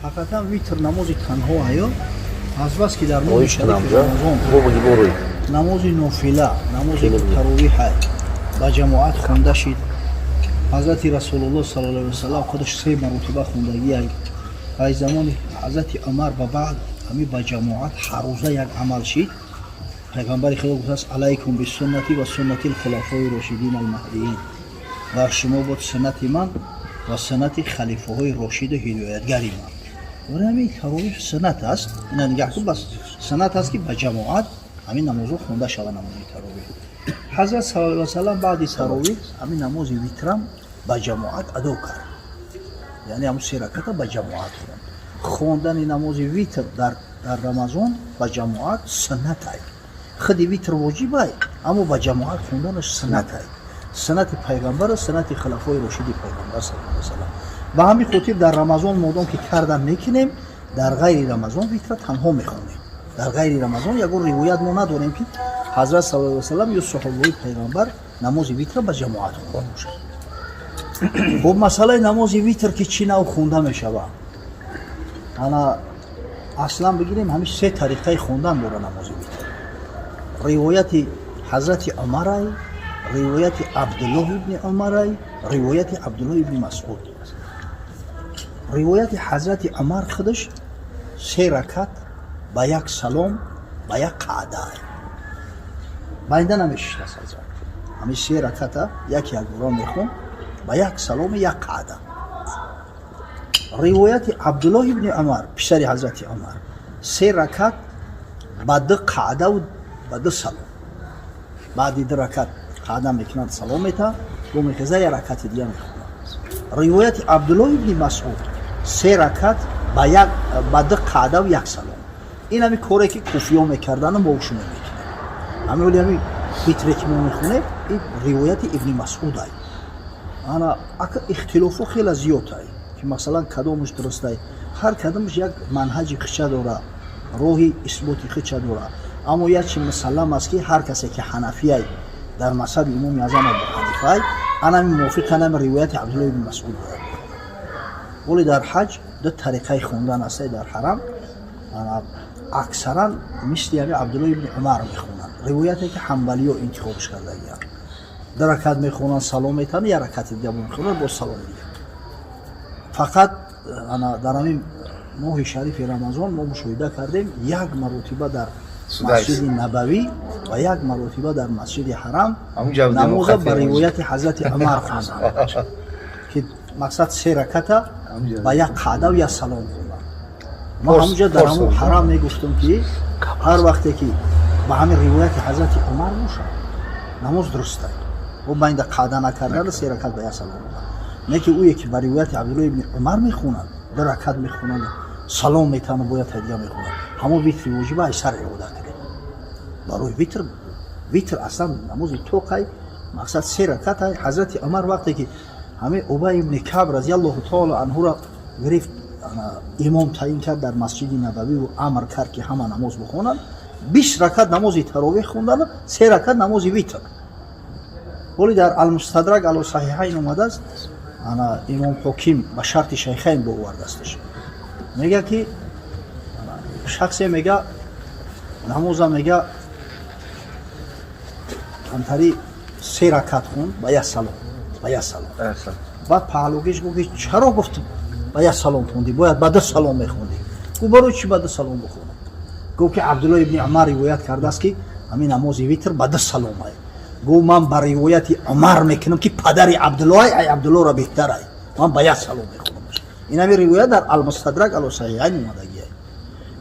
Ҳақиқатан, витр намози танҳо ҳаё, азбаски дар моҳи Оиш шарифи кунам ҷа. Рамазон Бо борӯй. намози нофила, намози Хеле буд. таровиҳ ба ҷамоат хонда шид. Ҳазрати Расулуллоҳ саллаллоҳу алайҳи васаллам худаш се маротиба хондагиай. Ай замони ҳазрати Умар ба баъд ҳами ба ҷамоат ҳаррӯза як амал шид. Пайғамбари Худо гуфтааст: «Алайкум бисуннати ва суннати лхулафои рошидин алмаҳдиин», бар шумо буд суннати ман ва суннати халифаҳои рошиду ҳидоятгари ман. Барои ҳамин таровиҳ суннат аст. Ина нигаҳ кун, бас суннат аст, ки ба ҷамоат ҳамин намозҳо хонда шавад. Намози таровиҳ, ҳазрат саллаллоҳу алайҳи васаллам баъди таровиҳ ҳамин намози витрам ба ҷамоат адо кард, яъне ҳамун се раката ба ҷамоат хонд. Хондани намози витр дар Рамазон ба ҷамоат суннат ай. Худи витр воҷибай, аммо ба ҷамоат хонданаш суннат ай, суннати пайғамбар, суннати хулафои рошиди пайғамбар саллаллоҳу алайҳи васаллам. Ба ҳамин хотир дар Рамазон модом ки кардан мекунем, дар ғайри Рамазон витра танҳо мехонем. Дар ғайри Рамазон ягон ривоят мо надорем, ки ҳазрат саллаллоҳу алайҳи васаллам ё саҳобаҳои пайғамбар намози витра ба ҷамоат хонда бошад. Хуб, масъалаи намози витр, ки чӣ нав хонда мешавад. Ана, аслан бигирем, ҳамин се тариқаи хондан дора намози витр: ривояти ҳазрати Умарай, ривояти Абдуллоҳ ибни Умарай, ривояти Абдуллоҳ ибни Масъуд. Ривояти ҳазрати Умар худаш се ракат ба як салом, ба як қаъда, байнда намешиштаст. Ҳазрат ҳамин се раката як якбора мехонд ба як саломи як қаъда. Ривояти Абдуллоҳ ибни Умар, писари ҳазрати Умар, се ракат ба ду қаъдаву ба ду салом. Баъди ду ракат қаъда мекунад, салом мета, бо мехеза, як ракати дига мехонад. Ривояти Абдуллоҳ ибни Масъуд се ракат ба як, ба ду қаъдаву як салом. Ин ҳами коре, ки куфиё мекардану мо шумо мекунем. Ҳами оли ҳами витре, ки мо мехонем, ин ривояти Ибни Масъудай. Ана, ака, ихтилофо хеле зиёдай, ки масалан кадомаш дурустай. Ҳар кадомаш як манҳаҷи хича дора, роҳи исботи хича дора. Аммо як чи мусаллам аст, ки ҳар касе ки ҳанафияй, дар мазҳаби имоми аъзам Абу Ҳанифай, анами мувофиқ анами ривояти Абдуллоҳ ибни Масъуд бояд. Вале дар ҳаҷ ду тариқаи хондан астай дар ҳарам. Аксаран мисли ҳами Абдуллоҳ ибни Умар мехонанд, ривояте ки ҳанбалиё интихобш кардагианд. Ду ракат мехонанд, салом метаҳанд, як ракати дига мехонанд, боз салом дига. Фақат ана дар ҳамин моҳи шарифи Рамазон мо мушоҳида кардем, як маротиба дар Масҷиди Набавӣ ва як маротиба дар Масҷиди Ҳарам намоза ба ривояти ҳазрати Умар хонданд, ки мақсад се раката ба як қаъдаву як салом хонданд. Ма ҳамунҷа дар ҳамун ҳарам мегуфтам, ки ҳар вақте ки ба ҳамин ривояти ҳазрати Умар бошад, намоз дурустай, о байнда қаъда накардана, се ракат ба як салом. Не ки ӯе ки ба ривояти Абдуллоҳ ибни Умар мехонад, ду ракат мехонад, салом метаҳанд, бояд ҳадия мехонад. Ҳамон витри воҷиба ай сар иода кунед. Барои витр, витр аслан намози тоқай, мақсад се ракатай. Ҳазрати Умар вақте ки ҳамин Убай ибни Каб разиаллоҳу таоло анҳура гирифт, имом таъин кард дар Масҷиди Набавиву амр кард, ки ҳама намоз бихонанд, 20 ракат намози таровеҳ хондану се ракат намози витр. Воли дар Алмустадрак ало Саҳиҳайн омадааст. Ана, имом Ҳоким ба шарти Шайхайн бовардасташ. Мега, ки шахсе мега намоза мега камтари се ракат хонд ба як салом, ба як салом. Баъд паҳлугиш гуфт, ки чаро, гуфт, ба як салом хондӣ, бояд ба ду салом мехондӣ. Гуфт: «Барои чӣ ба ду салом бихонам?» Гуфт, ки Абдуллоҳ ибни Умар ривоят кардааст, ки ҳамин намози витр ба ду салом ай. Гуфт: «Ман ба ривояти Умар мекунам, ки падари Абдуллоҳ ай Абдуллоҳро беҳтар ай. Ман ба як салом мехонам». Ин ҳамин ривоят дар Алмустадрак ало Саҳиҳайн омадагиай.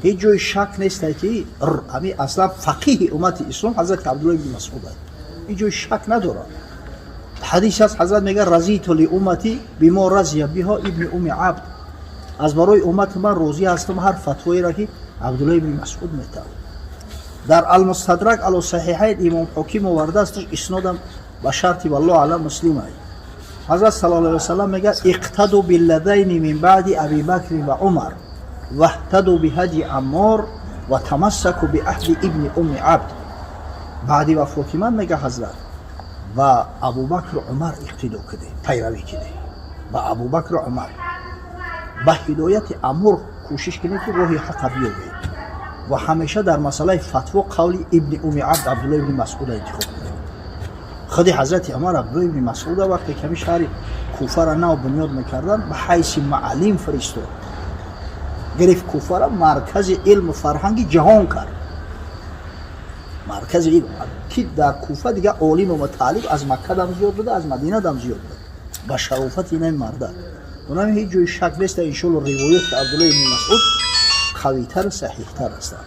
Ҳеҷ ҷои шак нестай, ки ҳамин аслан фақиҳи уммати ислом ҳазрати Абдуллоҳ ибни Масъуд ай. Ҳеҷ ҷои шак надорад. Ҳадис аст, ҳазрат мега: «Разиту ли уммати бимо разия биҳо ибни Уми Абд». Аз барои уммати ман розӣ ҳастам ҳар фатвоеро, ки Абдуллоҳ ибни Масъуд метавад. Дар Алмустадрак ало Саҳиҳайн имом Ҳоким овардааст, иснодам ба шарти, валлоҳу аълам, Муслим ай. Ҳазрат саллаллоҳу алайҳи васаллам мега: «Иқтаду билладайни мин баъди Аби Бакри ва Умар ваҳтаду биҳади Аммор ва тамассаку биаҳди ибни Умми Абд». Баъди вафоти ман, мега ҳазрат, ба Абубакру Умар иқтидо куде, пайравӣ куде ба Абубакру Умар. Ба ҳидояти Аммор кӯшиш кунед, ки роҳи ҳаққа биёбед ва ҳамеша дар масъалаи фатво қавли Ибни Уми Абд, Абдулло ибни Масъуда интихоб кунед. Худи ҳазрати Умар Абдулло ибни Масъуда, вақте ки ҳамин шаҳри Куфара нав бунёд мекарданд, ба ҳайси муаллим фиристод. Гирифт, Куфара маркази илму фарҳанги ҷаҳон кард, маркази илм, ки дар Куфа дигар олиму мутааллим аз Макка дам зиёд буда, аз Мадина дам зиёд буда, ба шарофати инаи марда. Онам ҳеҷ ҷои шак нест, иншоалло, ривояти Абдулло ибни Масъуд қавитару саҳиҳтар ҳастанд.